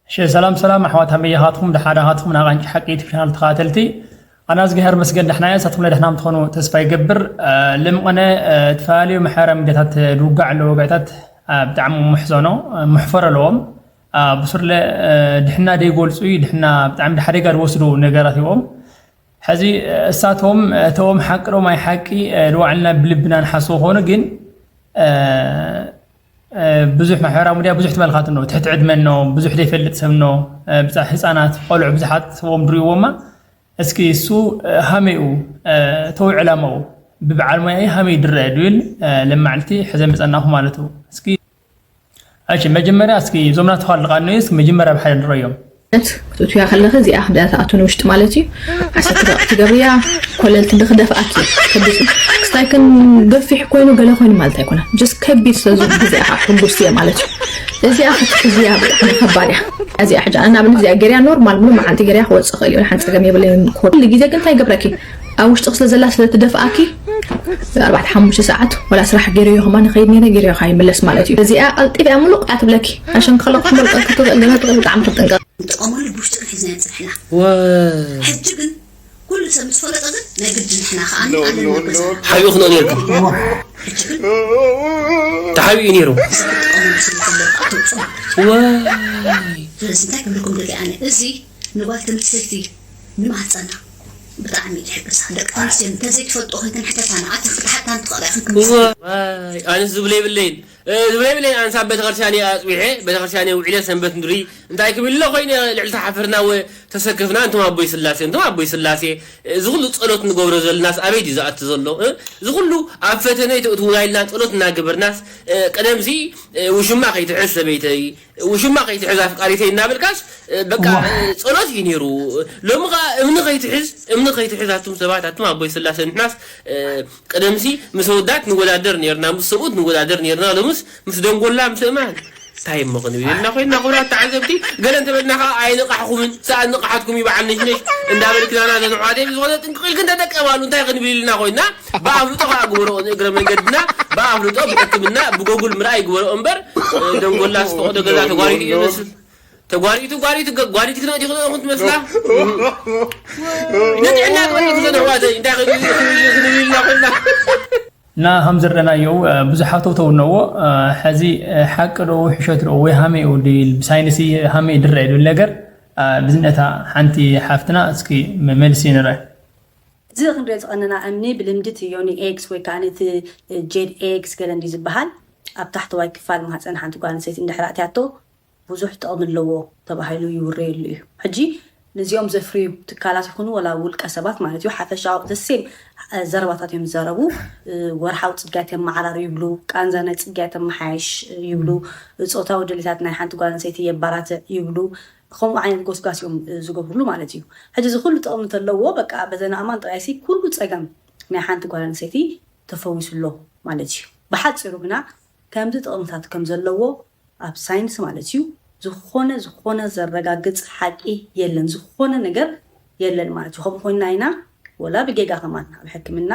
እሺ፣ ሰላም ሰላም ኣሕዋት፣ ከመይ ኢኻትኩም? ደሓን ዲኻትኩም? ናይ ቃንጫ ሓቂ ዩቱብ ቻናል ተኸታተልቲ፣ ኣና እዝግሄር መስገን ደሕና እየ፣ ንሳትኩም ለ ደሕና ምትኾኑ ተስፋ ይገብር። እ፣ ልምቐነ፣ እ፣ ዝተፈላለዩ ማሕበራዊ ሚዲያታት፣ እ፣ ድውጋዕ ኣለዎ፣ ጋይታት፣ እ፣ ብጣዕሚ ሙሕዘኖ፣ እ፣ ሙሕፈር ኣለዎም። እ፣ ብሱርለ፣ እ፣ ድሕና ደይገልጹ እዩ፣ ድሕና ብጣዕሚ ሓደጋ ዝወስዱ ነገራት እዮም። ሕዚ፣ እ፣ እሳቶም፣ እ፣ እቶም ሓቂ ዶ ማይ ሓቂ፣ እ፣ ድዋዕልና ብልብና ንሓስቦ ኾኑ፣ ግን፣ እ፣ እ፣ ብዙሕ ማሕበራዊ ሚዲያ ብዙሕ ተመልኻቲ ነው፣ ትሕቲ ዕድመ ነው፣ ብዙሕ ዘይፈልጥ ሰብ ነው፣ እ፣ ብዛ-፣ ህፃናት፣ ቆልዑ ብዙሓት ሰቦም ድርእይዎማ። እስኪ እሱ፣ እ፣ ሃመይኡ፣ እ፣ ተው ዕላማኡ ብበዓል ሞያኢ ሃመይ ድረአ ድብል፣ እ፣ ለማዕልቲ ሕዘ መፀናኹ ማለት እዩ። እስኪ፣ እሺ፣ መጀመርያ እስኪ እዞም ናትኻ ልቓኖ እስኪ መጀመርያ ብሓደ ንረዮም። ክትእትውያ ከለኺ እዚኣ ክዳ ትኣቱ ንውሽጢ ማለት እዩ። ዓሰርተ ደቂቕ ትገብርያ፣ ኮለል ትብሊ ክደፍኣኪ ከቢድ። ክስታይ ግን ገፊሕ ኮይኑ ገለ ኮይኑ ማለት ኣይኮነ። ጀስት ከቢድ ስለ ዝኾነ እዚኣ ከዓ ሕጉስ እየ ማለት እዩ። እዚኣ ክትሕዝያ ብጣዕሚ ከባድ እያ። እዚኣ ሕጂ ኣነ ንኣብነት እዚኣ ገርያ ኖርማል ሙሉ መዓልቲ ገርያ ክወፅእ ክእል እዩ። ሓንቲ ፀገም የብለይን። ኩሉ ግዜ ግን እንታይ ይገብረኪ? ኣብ ውሽጥኺ ስለ ዘላ ስለ ትደፍኣኪ ኣርባዕተ ሓሙሽተ ሰዓት ወላ ስራሕ ገርዮ ከማን ይኸይድ ነይረ፣ ገርዮ ከዓ ይምለስ ማለት እዩ። እዚኣ ቀልጢፍ እያ ሙሉቕ እያ ትብለኪ። ኣሸንከለኩ መልቀ ክትኽእል ገና ትኽእል ብጣዕሚ ክትጥንቀቕ። ንጥቀመሉ ብውሽጢ ሒዝና ንፅንሕና። ሕጂ ግን ኩሉ ሰብ ምስ ፈለጠ ግን ናይ ግዲ ንሕና ከዓ ኣለና ገዛና። ሓቢኡ ክንኦ ነርኩም። ሕጂ ግን ተሓቢኡ ነይሩ። ንጥቀመሉ ስለ ዘሎ ከዓ ተውፅኦ። ዋይ ስለዚ እንታይ ክብልኩም ደሊ ኣነ፣ እዚ ንጓል ተመስተይቲ ንማህፀና ብጣዕሚ እዩ ዝሕግዛ። ደቂ ኣንስትዮ እንተዘይትፈልጦ ኮይንክን ሕተታ፣ ንዓተን ክትሓታን ትኽእላ ኢኽን። ዋይ ኣነስ ዝብለ የብለይን። እ፣ ዝብለ የብለይን። ኣነስ ኣብ ቤተክርስትያን እየ ኣፅቢሐ፣ ቤተክርስትያን እየ ውዒለ፣ ሰንበት ንድሪ እንታይ ክብል ኣሎ ኮይነ ልዕሊ ተሓፈርና ወ ተሰክፍና። እንቶም ኣቦይ ስላሴ፣ እንቶም ኣቦይ ስላሴ፣ እዚ ኩሉ ጸሎት ንገብሮ ዘለናስ ኣበይ ድዩ ዝኣቱ ዘሎ? እ? እዚ ኩሉ ኣብ ፈተነ ይተእትውና ኢልና ጸሎት እናገበርናስ፣ እ፣ ቀደምሲ፣ እ፣ ውሽማ ከይትሕዝ ሰበይተይ፣ ውሽማ ከይትሕዝ ኣፍቃሪተይ እናበልካስ፣ እ፣ በቃ፣ እ፣ ጸሎት እዩ ነይሩ። ሎሚ ኸኣ እምኒ ከይትሕዝ፣ እምኒ ከይትሕዝ ኣቱም ሰባት፣ ኣቱም ኣቦይ ስላሴ ንሕናስ፣ እ፣ ቀደምሲ ምስ ኣወዳት ንወዳደር ነይርና፣ ምስ ሰብኡት ንወዳደር ነይርና፣ ሎምስ ምስ ደንጎላ ምስ ኣእማን። እንታይ እሞ ክንብል ኢልና ኮይንና፣ ክቡራት ተዓዘብቲ፣ ገለ እንተበልና ኸዓ ኣይነቃሕኩምን፣ ሰኣን ንቕሓትኩም እዩ በዓል ነሽነሽ እንዳበልክናና፣ ዘንዕዋተይ ብዝኾነ ጥንቅቕ ኢልክን ተጠቀማሉ፣ እንታይ ክንብል ኢልና ኮይንና፣ ብኣፍልጦ ኸዓ ግበረኦ፣ ንእግረ መንገድና ብኣፍልጦ፣ ብሕክምና፣ ብጎጉል ምርኣይ ግበረኦ እምበር፣ ደንጎላ ዝተፈቕዶ ገዛ ተጓሪቱ እዩ ዝመስል። ተጓሪቱ፣ ጓሪቱ፣ ገ-፣ ጓሪት ክነእቲ ክነእኹም ትመስላ። ንጥዕና ግበረልኩም ዘንዕዋተይ፣ እንታይ ክንብል፣ ክንብል፣ ክንብል ኢልና ኮይንና። እና ከም ዝረኣናዮ፣ እ፣ ብዙሓት ተውተው እነዎ፣ እ፣ ሕዚ፣ እ፣ ሓቂ ዶ ውሕሸት ዶ ወይ ሃመይ እዩ ድብል፣ ብሳይንስ ሃመይ ድረአ ድብል ነገር፣ እ፣ ብዝነታ ሓንቲ ሓፍትና እስኪ መ-፣ መልሲ ንረ። እዚ ክንሪኦ ዝቐነና እምኒ ብልምዲ እቲ ዮኒ ኤግስ ወይ ከዓ እቲ ጄድ ኤግስ ገለ እንዲ ዝበሃል ኣብ ታሕተዋይ ክፋል ማህፀን ሓንቲ ጓል ኣንስተይቲ እንድሕር ኣትያቶ ብዙሕ ጥቕሚ ኣለዎ ተባሂሉ ይውረየሉ እዩ። ሕጂ ነዚኦም ዘፍርዩ ትካላት ይኹኑ ወላ ውልቀ ሰባት ማለት እዩ፣ ሓፈሻዊ ዘሴም ዘረባታት እዮም ዝዛረቡ። ወርሓዊ ፅግያት የመዓራር ይብሉ፣ ቃንዛ ናይ ፅግያት የመሓየሽ ይብሉ፣ ፆታዊ ድሌታት ናይ ሓንቲ ጓል ኣንስተይቲ የባራትዕ ይብሉ። ከምኡ ዓይነት ጎስጓስ እዮም ዝገብሩሉ ማለት እዩ። ሕጂ እዚ ኩሉ ጥቕሚ እንተለዎ በቃ በዘን ኣእማን ጥራይሲ ኩሉ ፀገም ናይ ሓንቲ ጓል ኣንስተይቲ ተፈዊሱ ኣሎ ማለት እዩ። ብሓፂሩ ግና ከምዚ ጥቕምታት ከም ዘለዎ ኣብ ሳይንስ ማለት እዩ ዝኾነ ዝኾነ ዘረጋግፅ ሓቂ የለን፣ ዝኾነ ነገር የለን ማለት እዩ። ከምኡ ኮይንና ኢና ወላ ብጌጋ ከማን ኣብ ሕክምና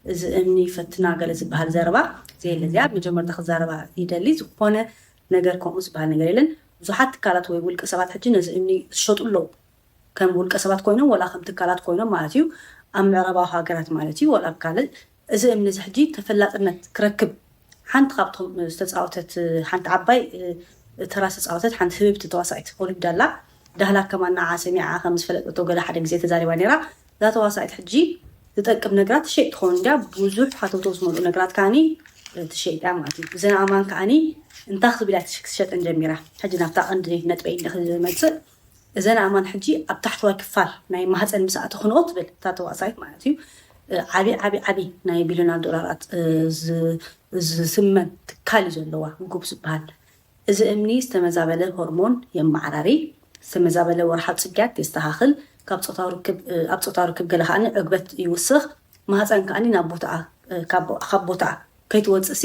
እዚ እምኒ ፈትና ገለ ዝበሃል ዘረባ ዘየለ። እዚኣ መጀመርታ ክዛረባ ይደሊ። ዝኾነ ነገር ከምኡ ዝበሃል ነገር የለን። ብዙሓት ትካላት ወይ ውልቀ ሰባት ሕጂ ነዚ እምኒ ዝሸጡ ኣለዉ። ከም ውልቀ ሰባት ኮይኖም ወላ ከም ትካላት ኮይኖም ማለት እዩ። ኣብ ምዕራባዊ ሃገራት ማለት እዩ፣ ወላ ኣብ ካልእ እዚ እምኒ እዚ ሕጂ ተፈላጥነት ክረክብ ሓንቲ ካብቶም ዝተፃወተት ሓንቲ ዓባይ ተራ ዝተፃወተት ሓንቲ ህብብቲ ተዋሳኢት ሆሊውድ ኣላ። ዳህላክ ከማን ንዓ ሰሚዓ ከም ዝፈለጠቶ ገለ ሓደ ግዜ ተዛሪባ ነይራ። እዛ ተዋሳኢት ሕጂ ዝጠቅም ነገራት ትሸይጥ ትኸውን እንድያ። ብዙሕ ሃተውተው ዝመልኡ ነገራት ከዓኒ ትሸይጥ እያ ማለት እዩ። እዘን ኣእማን ከዓኒ እንታይ ክትብል እያ ትሸጠን ጀሚራ። ሕጂ ናብታ ቀንዲ ነጥበይ እንደ ክመፅእ፣ እዘን ኣእማን ሕጂ ኣብ ታሕተዋይ ክፋል ናይ ማህፀን ምስ ኣተኽንኦ ትብል እታ ተዋሳኢት ማለት እዩ። ዓቢ ዓቢ ዓቢ ናይ ቢልዮናት ዶላራት ዝ- ዝስመን ትካል እዩ ዘለዋ፣ ጉብ ዝበሃል። እዚ እምኒ ዝተመዛበለ ሆርሞን የመዓራሪ፣ ዝተመዛበለ ወርሓዊ ጽግያት የስተኻኽል፣ ካብ ጾታዊ ርክብ ኣብ ጾታዊ ርክብ ገለ ከኣ ዕግበት ይውስኽ፣ ማህጸን ከኣ ናብ ቦታኣ ካብ ካብ ቦታኣ ከይትወጽእሲ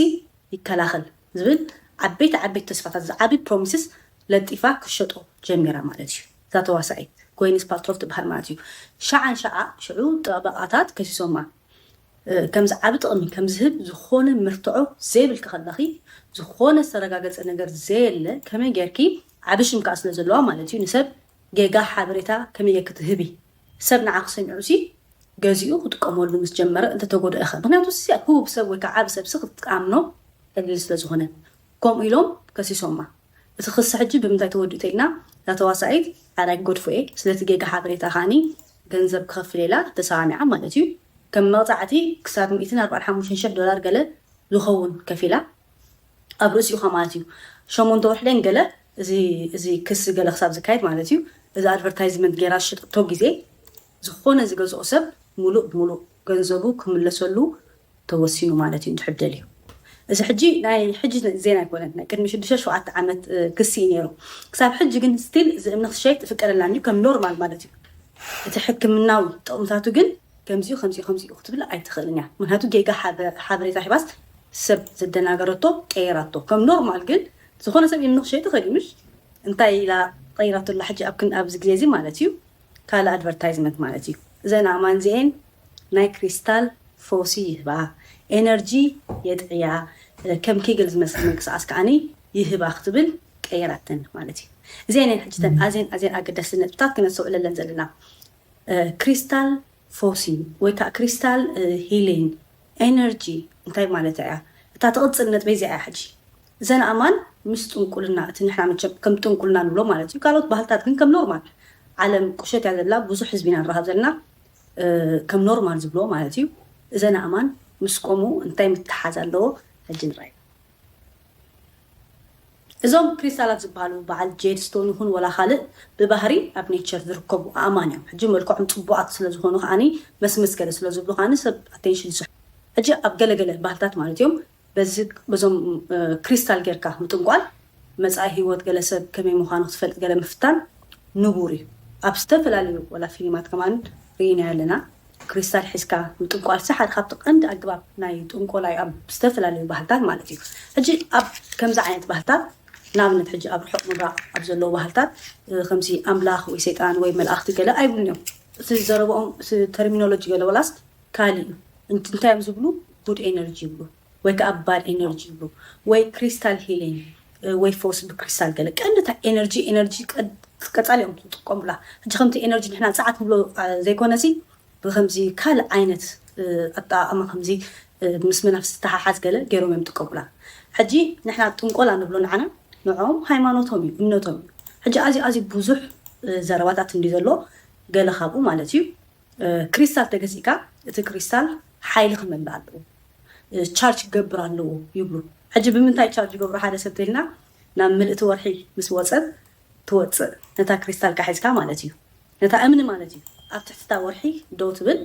ይከላኸል ዝብል ዓበይቲ ዓበይቲ ተስፋታት ዝዓቢ ፕሮሚስስ ለጢፋ ክሸጦ ጀሚራ ማለት እዩ። እዛ ተዋሳኢት ኮይንስ ፓልትሮፍ ትበሃል ማለት እዩ። ሸዓ ንሸዓ ሽዑ ጠበቓታት ከሲሶማ። ከምዚ ዓቢ ጥቕሚ ከም ዝህብ ዝኾነ መርትዖ ዘይብልኪ ከለኺ፣ ዝኾነ ዝተረጋገጸ ነገር ዘየለ፣ ከመይ ጌርኪ ዓቢ ሽም ከዓ ስለ ዘለዋ ማለት እዩ፣ ንሰብ ጌጋ ሓበሬታ ከመይ ክትህቢ፣ ሰብ ንዓኺ ሰሚዑ ሲ ገዚኡ ክጥቀመሉ ምስ ጀመረ እንተተጎድእኸ? ምክንያቱ ሲ ህቡብ ሰብ ወይ ከዓ ዓቢ ሰብ ሲ ክትኣምኖ ቀሊል ስለ ዝኾነ፣ ከምኡ ኢሎም ከሲሶማ። እቲ ክሲ ሕጂ ብምንታይ ተወዲኡ ተልና፣ እዛ ተዋሳኢት ኣራይ ጎድፎኤ ስለቲ ጌጋ ሓበሬታ ከዓኒ ገንዘብ ክኸፍል ኢላ ተሰማሚዓ ማለት እዩ። ከም መቕፃዕቲ ክሳብ ሚእትን ኣርባዓን ሓሙሽተን ሽሕ ዶላር ገለ ዝኸውን ከፊላ ኣብ ርእሲኡ ማለት እዩ። ሸሞንተ ወርሕደን ገለ እዚ እዚ ክሲ ገለ ክሳብ ዝካየድ ማለት እዩ። እዚ ኣድቨርታይዝመንት ገይራ ዝሸጠቶ ግዜ ዝኾነ ዝገዝኦ ሰብ ሙሉእ ብሙሉእ ገንዘቡ ክምለሰሉ ተወሲኑ ማለት እዩ፣ እንድሕር ደልዩ። እዚ ሕጂ ናይ ሕጂ ዜና ኣይኮነን፣ ናይ ቅድሚ ሽዱሽተ ሸውዓተ ዓመት ክሲ እዩ ነይሩ። ክሳብ ሕጂ ግን ስቲል እዚ እምኒ ክሸይጥ ይፍቀደላን እዩ ከም ኖርማል ማለት እዩ። እቲ ሕክምናዊ ጥቕምታቱ ግን ከምዚኡ ከምዚኡ ከምዚኡ ክትብል ኣይትኽእልን እያ። ምክንያቱ ጌጋ ሓበሬታ ሂባስ ሰብ ዘደናገረቶ ቀየራቶ። ከም ኖርማል ግን ዝኾነ ሰብ እምኒ ክሸይጥ ይኽእል እዩ፣ ምሽ እንታይ ኢላ ቀይራቶ ኣላ ሕጂ ኣብዚ ግዜ እዚ ማለት እዩ። ካልእ ኣድቨርታይዝመንት ማለት እዩ። እዘን ኣእማን እዚኤን ናይ ክሪስታል ፈውሲ ይህባ፣ ኤነርጂ የጥዕያ፣ ከም ኬግል ዝመስል ምንቅስቃስ ከዓኒ ይህባ ክትብል ቀየራተን ማለት እዩ። እዚኤን ሕጅተን ኣዝየን ኣዝየን ኣገዳሲ ነጥብታት ክነስተውዕለለን ዘለና። ክሪስታል ፈውሲ ወይ ከዓ ክሪስታል ሂሊንግ ኤነርጂ እንታይ ማለት እያ? እታ ትቕፅል ነጥበይ እዚኣ እያ። ሕጂ እዘን ኣእማን ምስ ጥንቁልና፣ እቲ ንሕና መቸም ከም ጥንቁልና ንብሎ ማለት እዩ። ካልኦት ባህልታት ግን ከም ኖርማል፣ ዓለም ቁሸት እያ ዘላ፣ ብዙሕ ህዝቢ ኢና ንራኸብ ዘለና፣ ከም ኖርማል ዝብሎ ማለት እዩ። እዘን ኣእማን ምስ ቆሙ እንታይ ምትሓዝ ኣለዎ? ሕጂ ንርኣይ። እዞም ክሪስታላት ዝበሃሉ በዓል ጄድ ስቶን ይኹን ወላ ካልእ ብባህሪ ኣብ ኔቸር ዝርከቡ ኣእማን እዮም። ሕጂ መልክዖም ፅቡዓት ስለ ዝኾኑ ከዓኒ መስምስ ገለ ስለ ዝብሉ ከዓኒ ሰብ ኣቴንሽን ይስሑ። ሕጂ ኣብ ገለገለ ባህልታት ማለት እዮም በዚ በዞም ክሪስታል ጌርካ ምጥንቋል መፃኢ ህይወት ገለ ሰብ ከመይ ምዃኑ ክትፈልጥ ገለ ምፍታን ንቡር እዩ። ኣብ ዝተፈላለዩ ወላ ፊልማት ከማን ርኢና ኣለና። ክሪስታል ሒዝካ ምጥንቋል ሲ ሓደ ካብቲ ቀንዲ ኣገባብ ናይ ጥንቆላ እዩ ኣብ ዝተፈላለዩ ባህልታት ማለት እዩ። ሕጂ ኣብ ከምዚ ዓይነት ባህልታት ንኣብነት ሕጂ ኣብ ርሑቕ ምብራቕ ኣብ ዘለዉ ባህልታት ከምዚ ኣምላኽ ወይ ሰይጣን ወይ መላእኽቲ ገለ ኣይብሉን እዮም። እቲ ዘረብኦም እቲ ተርሚኖሎጂ ገለ ወላስ ካልእ እዩ። እንታይ እዮም ዝብሉ? ጉድ ኤነርጂ ይብሉ ወይ ከዓ ባድ ኤነርጂ ይብሉ ወይ ክሪስታል ሂሊንግ ወይ ፈውስ ብክሪስታል ገለ ቀንዲ እታ ኤነርጂ ኤነርጂ ቀፃሊ እዮም ዝጥቀሙላ። ሕጂ ከምቲ ኤነርጂ ንሕና ፀዓት ንብሎ ዘይኮነሲ ብከምዚ ካልእ ዓይነት ኣጠቃቅማ ከምዚ ምስ መናፍስ ዝተሓሓዝ ገለ ገይሮም እዮም ዝጥቀሙላ። ሕጂ ንሕና ጥንቆላ ንብሎ ንዓና ንዕኦም ሃይማኖቶም እዩ እምነቶም እዩ። ሕጂ ኣዝዩ ኣዝዩ ብዙሕ ዘረባታት እንዲ ዘሎ ገለ ካብኡ ማለት እዩ። ክሪስታል ተገዚእካ እቲ ክሪስታል ሓይሊ ክመልእ ኣለዎ፣ ቻርጅ ክገብር ኣለዎ ይብሉ። ሕጂ ብምንታይ ቻርጅ ይገብሩ ሓደ ሰብ ተልና ናብ ምልእቲ ወርሒ ምስ ወፀት ትወፅእ ነታ ክሪስታል ካሒዝካ ማለት እዩ። ነታ እምኒ ማለት እዩ። ኣብ ትሕቲ እታ ወርሒ ደው ትብል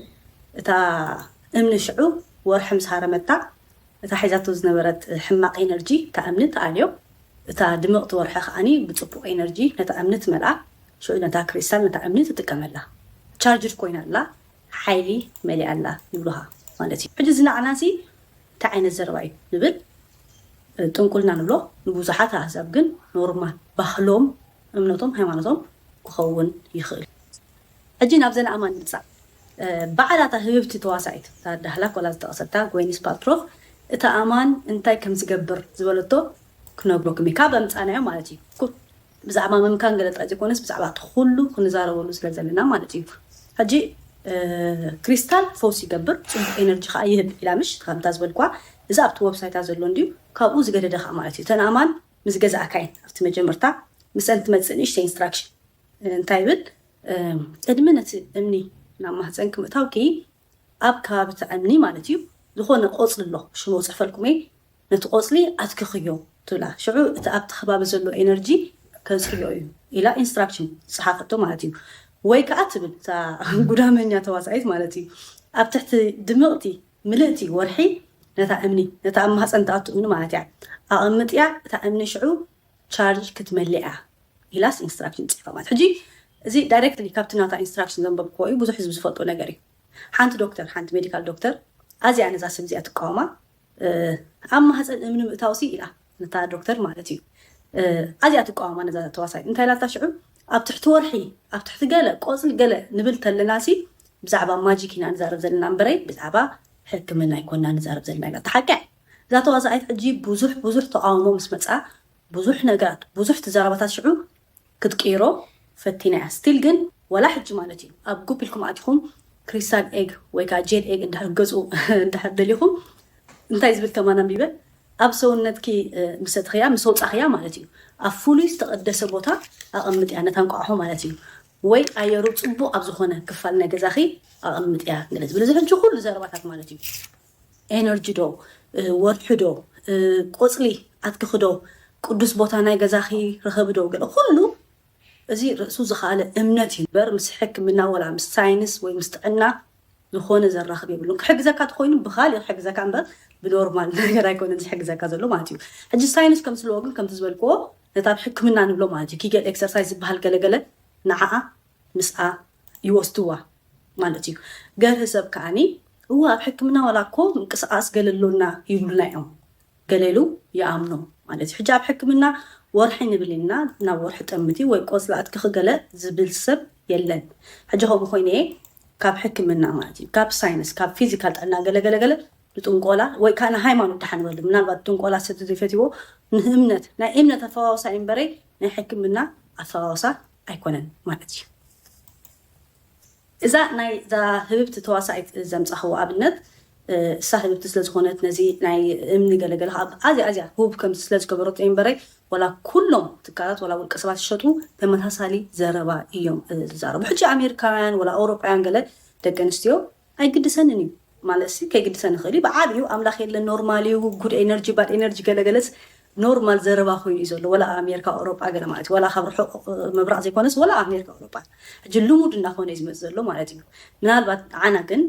እታ እምኒ ሽዑ ወርሒ ምስ ሃረመታ እታ ሒዛቶ ዝነበረት ሕማቕ ኤነርጂ እታ እምኒ ትኣልዮ። እታ ድምቕቲ ወርሒ ከዓኒ ብፅቡቕ ኤነርጂ ነታ እምኒ ትመልኣ። ሽዑ ነታ ክሪስታል ነታ እምኒ ትጥቀመላ። ቻርጅድ ኮይና ኣላ፣ ሓይሊ መሊኣ ኣላ ይብሉኻ ማለት እዩ። ሕጂ እዚ ንዓናሲ እንታይ ዓይነት ዘረባ እዩ ንብል? ጥንቁልና ንብሎ ንብዙሓት ኣህዛብ ግን ኖርማል ባህሎም፣ እምነቶም፣ ሃይማኖቶም ክኸውን ይኽእል። ሕጂ ናብዘን ኣማን ንምፃእ። በዓላታ ህብብቲ ተዋሳኢት እታ ዳህላ ኮላ ዝጠቐሰታ ጎይኒስ ፓልትሮክ እታ ኣማን እንታይ ከም ዝገብር ዝበለቶ ክነግረኩም እዩ። ካብ ኣምፃናዮ ማለት እዩ። ብዛዕባ ምምካን ገለ ጥራይ ዘይኮነስ ብዛዕባ እቲ ኩሉ ክንዛረበሉ ስለ ዘለና ማለት እዩ። ሕጂ ክሪስታል ፈውስ ይገብር፣ ፅቡቅ ኤነርጂ ከዓ ይህብ ኢላ ምሽ ከምታ ዝበልኳ እዚ ኣብቲ ወብሳይታ ዘሎ እንድዩ። ካብኡ ዝገደደ ከዓ ማለት እዩ። እተን ኣማን ምስ ገዛእካየን ኣብቲ መጀመርታ ምስአን ትመፅእ ንእሽተ ኢንስትራክሽን እንታይ ይብል? ቅድሚ ነቲ እምኒ ናብ ማህፀንኪ ምእታውኪ ኣብ ከባቢ እቲ እምኒ ማለት እዩ ዝኾነ ቆፅሊ ኣሎ፣ ሽሙ ኣውፅእፈልኩም እየ፣ ነቲ ቆፅሊ ኣትክኽዮ ትብላ። ሽዑ እቲ ኣብቲ ከባቢ ዘሎ ኤነርጂ ከፅርዮ እዩ ኢላ ኢንስትራክሽን ዝፀሓፈቶ ማለት እዩ። ወይ ከዓ ትብል እታ ጉዳመኛ ተዋሳኢት ማለት እዩ፣ ኣብ ትሕቲ ድምቕቲ ምልእቲ ወርሒ ነታ እምኒ፣ ነታ ኣብ ማህፀን ትኣቱ እምኒ ማለት እያ፣ ኣቐምጥያ፣ እታ እምኒ ሽዑ ቻርጅ ክትመልእ እያ ኢላስ ኢንስትራክሽን ፅሒፋ ማለት። ሕጂ እዚ ዳይሬክትሊ ካብቲ ናታ ኢንስትራክሽን ዘንበብክዎ እዩ፣ ብዙሕ ህዝቢ ዝፈልጦ ነገር እዩ። ሓንቲ ዶክተር፣ ሓንቲ ሜዲካል ዶክተር ኣዚኣ ነዛ ሰብ እዚኣ ትቃወማ። ኣብ ማህፀን እምኒ ምእታውሲ ኢላ ነታ ዶክተር ማለት እዩ። ኣዚኣ ትቃወማ ነዛ ተዋሳይ እንታይ ኢላታ ሽዑ ኣብ ትሕቲ ወርሒ ኣብ ትሕቲ ገለ ቆፅሊ ገለ ንብል ተለናሲ ብዛዕባ ማጂክ ኢና ንዛረብ ዘለና እምበረይ ብዛዕባ ሕክምና ኣይኮና ንዛረብ ዘለና ኢላ። ተሓቂ እዛ ተዋሳኣይት ሕጂ ብዙሕ ብዙሕ ተቃውሞ ምስ መፃ ብዙሕ ነገራት ብዙሕ ትዛረባታት ሽዑ ክትቅይሮ ፈቲና እያ። ስቲል ግን ወላ ሕጂ ማለት እዩ ኣብ ጉብ ኢልኩም ኣቲኹም ክሪስታል ኤግ ወይ ከዓ ጄድ ኤግ እንድሕር ገፁ እንድሕር ደሊኹም እንታይ ዝብል ከማን ኣንቢበ ኣብ ሰውነትኪ ምስ ኣትኽያ ምስ ኣውፃኽያ ማለት እዩ ኣብ ፍሉይ ዝተቐደሰ ቦታ ኣቐምጥያ ነታ እንቋቑሖ ማለት እዩ። ወይ ኣየሩ ፅቡቕ ኣብ ዝኾነ ክፋል ናይ ገዛኺ ኣቐምጥያ ገለ ዝብል እዚ ሕጂ ኩሉ ዘረባታት ማለት እዩ። ኤነርጂ ዶ ወርሒ ዶ ቆፅሊ ኣትክኽ ዶ ቅዱስ ቦታ ናይ ገዛኺ ርኸቢ ዶ ገለ ኩሉ እዚ ርእሱ ዝኸኣለ እምነት እዩ እምበር ምስ ሕክምና ወላ ምስ ሳይንስ ወይ ምስ ጥዕና ዝኾነ ዘራኽብ የብሉን። ክሕግዘካ ተኮይኑ ብኻሊእ ክሕግዘካ እምበር ብኖርማል ነገር ኣይኮነን ዝሕግዘካ ዘሎ ማለት እዩ። ሕጂ ሳይንስ ከም ዝብልዎ ግን ከምቲ ዝበልክዎ ነታ ኣብ ሕክምና ንብሎ ማለት እዩ ኪገል ኤክሰርሳይዝ ዝበሃል ገለገለ ንዓኣ ምስኣ ይወስድዋ ማለት እዩ። ገርህ ሰብ ከዓኒ እዋ ኣብ ሕክምና ዋላ እኮ ምንቅስቃስ ገለ ኣሎና ይብሉና እዮም ገሌሉ ይኣምኖ ማለት እዩ። ሕጂ ኣብ ሕክምና ወርሒ ንብል ኢና ናብ ወርሒ ጠምቲ ወይ ቆፅሊ ኣትክኽ ገለ ዝብል ሰብ የለን። ሕጂ ከምኡ ኮይነ ካብ ሕክምና ማለት እዩ ካብ ሳይንስ ካብ ፊዚካል ጥዕና ገለገለገለ ንጥንቆላ ወይ ከዓ ንሃይማኖት ድሓንበሉ ምናልባት ጥንቆላ ሰብ ዘይፈትዎ ንእምነት ናይ እምነት ኣፈዋውሳ እምበረይ ናይ ሕክምና ኣፈዋውሳ ኣይኮነን ማለት እዩ። እዛ ናይ እዛ ህብብቲ ተዋሳኢት ዘምፃኽዎ ኣብነት እሳ ህብብቲ ስለዝኾነት ነዚ ናይ እምኒ ገለገለ ኣዝያ ኣዝያ ህቡብ ከም ስለዝገበረቶ እምበረይ ወላ ኩሎም ትካላት ወላ ውልቀ ሰባት ዝሸጡ ተመሳሳሊ ዘረባ እዮም ዝዛረቡ። ሕጂ ኣሜሪካውያን ወላ ኣውሮጳውያን ገለ ደቂ ኣንስትዮ ኣይግድሰንን እዩ ማለት ሲ ከይግድሰን ይኽእል እዩ። ብዓብዩ ኣምላኽ የለን ኖርማል እዩ ጉድ ኤነርጂ ባድ ኤነርጂ ገለገለስ ኖርማል ዘረባ ኮይኑ እዩ ዘሎ ወላ ኣሜሪካ ኣውሮጳ ገለ ማለት እዩ ወላ ካብ ርሑቕ ምብራቕ ዘይኮነስ ወላ ኣሜሪካ ኣውሮጳ ሕጂ ልሙድ እናኾነ እዩ ዝመፅ ዘሎ ማለት እዩ። ምናልባት ንዓና ግን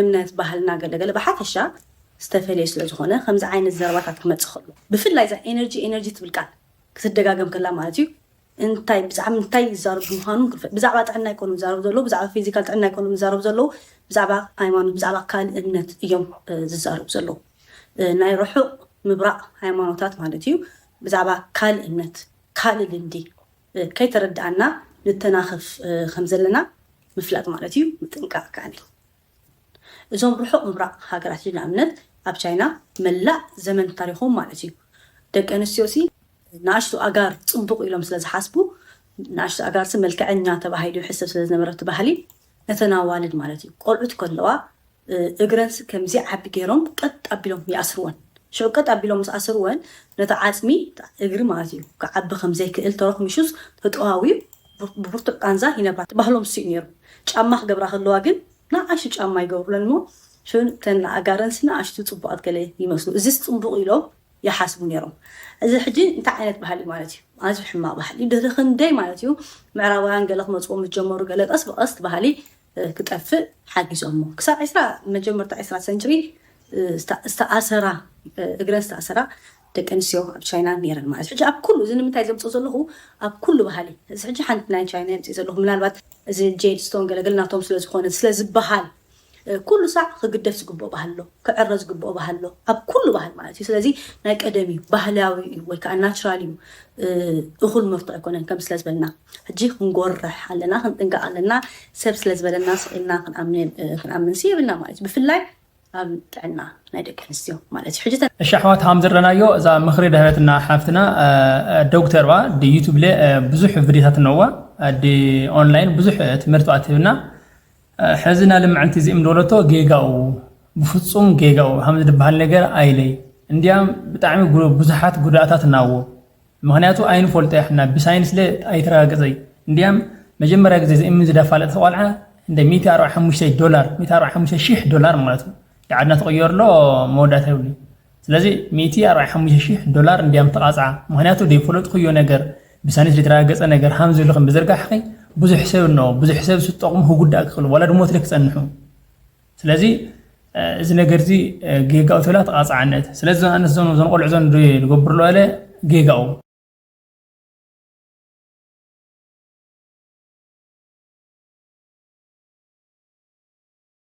እምነት ባህልና ገለገለ ብሓፈሻ ዝተፈለየ ስለ ዝኾነ ከምዚ ዓይነት ዘረባታት ክመፅእ ከሎ ብፍላይ እዛ ኤነርጂ ኤነርጂ ትብል ቃል ክትደጋገም ከላ ማለት እዩ እንታይ ብዛዕባ እንታይ ይዛረቡ ምዃኑ ክንፈልጥ ብዛዕባ ጥዕና ኣይኮኑም ዝዛረቡ ዘለዉ ብዛዕባ ፊዚካል ጥዕና ኣይኮኑም ዝዛረቡ ዘለዉ ብዛዕባ ሃይማኖት ብዛዕባ ካልእ እምነት እዮም ዝዛረቡ ዘለዉ ናይ ርሑቕ ምብራቕ ሃይማኖታት ማለት እዩ ብዛዕባ ካልእ እምነት ካልእ ልምዲ ከይተረድኣና ንተናኸፍ ከም ዘለና ምፍላጥ ማለት እዩ ምጥንቃቕ ከኣኒ እዞም ርሑቕ ምብራቕ ሃገራት ንኣብነት ኣብ ቻይና መላእ ዘመን ታሪኾም ማለት እዩ ደቂ ኣንስትዮ ሲ ንኣሽቱ ኣጋር ፅቡቕ ኢሎም ስለ ዝሓስቡ ንኣሽቱ ኣጋርሲ መልክዐኛ ተባሂሉ ይሕሰብ ስለ ዝነበረ እቲ ባህሊ ነተን ኣዋልድ ማለት እዩ ቆልዑት ከለዋ እግረንሲ ከምዚ ዓቢ ገይሮም ቀጥ ኣቢሎም ይኣስርወን ሽዑ ቀጥ ኣቢሎም ምስ ኣስርወን ነቲ ዓፅሚ እግሪ ማለት እዩ ክዓቢ ከም ዘይክእል ተረኽሚሹስ ተጠዋውዩ ብብርቱዕ ቃንዛ ይነብራ ባህሎም ሱ እዩ ነይሩ ጫማ ክገብራ ከለዋ ግን ንኣሽቱ ጫማ ይገብሩለን እሞ ሽን ተን ኣጋረንሲ ንኣሽቱ ፅቡቃት ገለ ይመስሉ እዚስ ፅቡቅ ኢሎም ይሓስቡ ነይሮም እዚ ሕጂ እንታይ ዓይነት ባህሊ ማለት እዩ ኣዝዩ ሕማቅ ባህሊ ድሕሪ ክንደይ ማለት እዩ ምዕራባውያን ገለ ክመፅዎም ዝጀመሩ ገለ ቀስ ብቀስ ባህሊ ክጠፍእ ሓጊዞሞ ክሳብ ዕስራ መጀመርታ ዕስራ ሰንችሪ ዝተኣሰራ እግረን ዝተኣሰራ ደቂ ኣንስትዮ ኣብ ቻይና ነይረን ማለት ሕጂ ኣብ ኩሉ እዚ ንምንታይ ዘምፅኦ ዘለኹ ኣብ ኩሉ ባህሊ እዚ ሕጂ ሓንቲ ናይ ቻይና የምፅእ ዘለኹ ምናልባት እዚ ጄድ ስቶን ገለገል ናቶም ስለዝኾነ ስለዝበሃል ኩሉ ሳዕ ክግደፍ ዝግብኦ ባህል ኣሎ ክዕረ ዝግብኦ ባህል ኣሎ ኣብ ኩሉ ባህል ማለት እዩ ስለዚ ናይ ቀደም እዩ ባህላዊ እዩ ወይ ከዓ ናቹራል እዩ እኹል መርቶ ኣይኮነን ከም ስለዝበልና ሕጂ ክንጎርሕ ኣለና ክንጥንቀቕ ኣለና ሰብ ስለዝበለና ስኢልና ክንኣምን ክንኣምን ሲ የብልና ማለት እዩ ብፍላይ ኣብ ጥዕና ናይ ደቂ ኣንስትዮ ማለት እዩ ሕጂ እሺ ኣሕዋት ከም ዝረናዮ እዛ ምኽሪ ደህበትና ሓፍትና ዶክተር ባ ዩቱብ ለ ብዙሕ ቪዲዮታት ነዋ ኦንላይን ብዙሕ ትምህርቲ ኣትህብና ሕዚ ና ልምዕንቲ እዚእም ዝበለቶ ጌጋኡ ብፍፁም ጌጋኡ ሃም ዝድበሃል ነገር ኣይለይ እንዲያም ብጣዕሚ ብዙሓት ጉዳእታት እናዎ ምኽንያቱ ኣይንፈልጦ ያሕና ብሳይንስ ለ ኣይተረጋገፀይ እንዲያም መጀመርያ ግዜ ዝእምን ዝዳፋለጠ ቆልዓ እንደ ሚእቲ ኣርባዓ ሓሙሽተ ዶላር ሚእቲ ኣርባዓ ሓሙሽተ ሺሕ ዶላር ማለት እዩ የዓድና ተቀየርሎ መወዳእታ ይብሉ ስለዚ ሚእቲ ኣርባዓ ሓሙሽተ ሺሕ ዶላር እንዲያም ተቃፅዓ ምክንያቱ ዘይፈለጥኩዮ ነገር ብሳይንስ ዘይተረጋገፀ ነገር ሃም ዝብልክን ብዝርጋሕኺ ብዙሕ ሰብ እኖ ብዙሕ ሰብ ዝጠቅሙ ክጉዳእ ክኽእል ዋላ ድሞት ክፀንሑ ስለዚ እዚ ነገር እዚ ጌጋኡ ተብላ ተቃፅዓነት ስለዚ ዞን ኣነስ ዞን ዞን ቆልዑ ዞን ዝገብርሎ ኣለ ጌጋኡ